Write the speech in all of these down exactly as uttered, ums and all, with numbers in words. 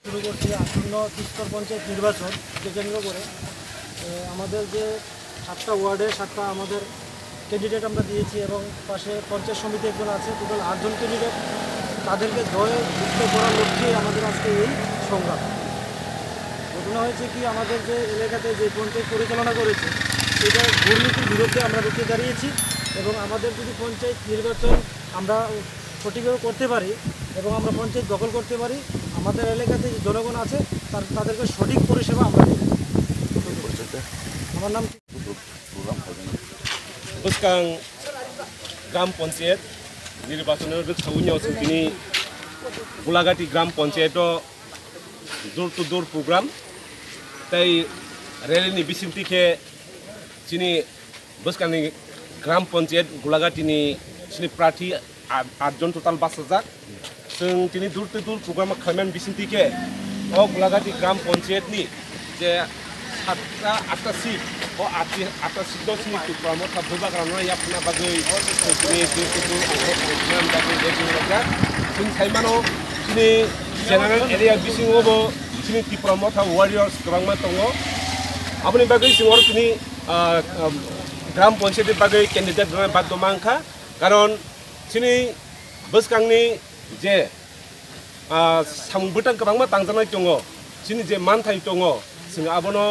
শুরু করছি আসন্ন ত্রিস্তর পঞ্চায়েত নির্বাচনকে কেন্দ্র করে। এ, আমাদের যে সাতটা ওয়ার্ডে সাতটা আমাদের ক্যান্ডিডেট আমরা দিয়েছি এবং পাশে পঞ্চায়েত সমিতি একজন আছে, টোটাল আটজন ক্যান্ডিডেট। তাদেরকে জয়যুক্ত করার লক্ষ্যেই আমাদের আজকে এই সংগ্রাম। ঘটনা হয়েছে কি, আমাদের যে এলাকাতে যে পঞ্চায়েত পরিচালনা করেছে, সেটা দুর্নীতির বিরুদ্ধে আমরা রুখে দাঁড়িয়েছি এবং আমাদের যদি পঞ্চায়েত নির্বাচন আমরা সঠিকভাবে করতে পারি এবং আমরা পঞ্চায়েত দখল করতে পারি, আমাদের এলাকাতে যে জনগণ আছে, তার, তাদেরকে সঠিক পরিষেবা আমরা দেব। আমার নাম Bwskang gram panchayat nirbachon rwksawi no chwng tini Gulagati gram panchayat o door to door program tei rally ni bisingtwi khe chini bwskangni gram panchayat Gulagati ni chini prarthi at, at jon total bachajak. Chwng tini door to door program khlaimani bisingtwi khe o Gulagati gram panchayat ni je satta atta seat, o atti atta seat no chini Tipra Motha bubagrano yaphana bagwi chwng tini door to door ang khlaimani bagwi ready wngkha. Chwng sai mano chini general area bisingo bo chini Tipra Motha warriors kwbangma tongo. Aboni bagwi chwng oro tini, ah, ah, gram panchayat ni bagwi candidate rwna bagwi mankha. Karon chini bwskangni je, ah, samung bwtang kwbangma tangjaknai tongo, chini je manthai tongo, chwng abono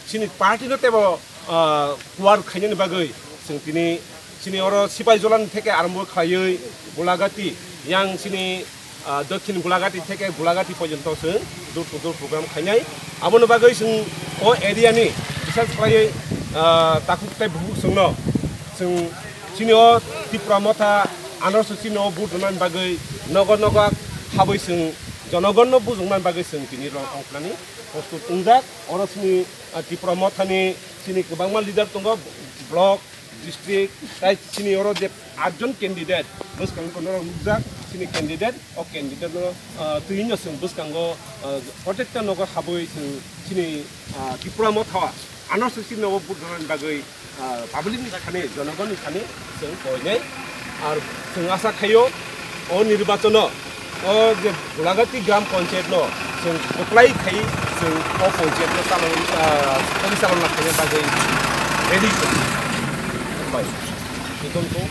chini party no teibo, ah, kuar khainani bagwi chwng tini chini oro Sipaijolani theke arambo khlaiwi Gulagati yang chini, ah, Dokhin Gulagati theke Gulagati porjonto chwng door to door program khainai. Aboni bagwi chwng o area ni bisas khlaiwi, ah, takhuk tei bukhuk chwngno chwng chini o Tipra Motha anorso chini o vote rwnani bagwi nogo nogo habwi chwng jonogonno bujuknani bagwi chwng tini rok ongkhlani prostut wngjak. Oro chini, ah, Tipra Mothani chini kwbangma leader tongo, block, district, tai chini oro je atjon candidate bwskango norok nukjak, chini candidate, o candidate no, ah, twi no chwng bwskango, ah, protecta nogo habwi chwng chini, ah, Tipra Motha anorso chini o vote rwnani bagwi ah, public ni thani, jonogoni thani chwng koinai. Ar chwng asa khaio, o nirbachono, o je Gulagati gram panchayat no chwng kwplai khai chwng o panchayat no chalon, ah, porichalona khaina bagwi ready. Hambai. Jotono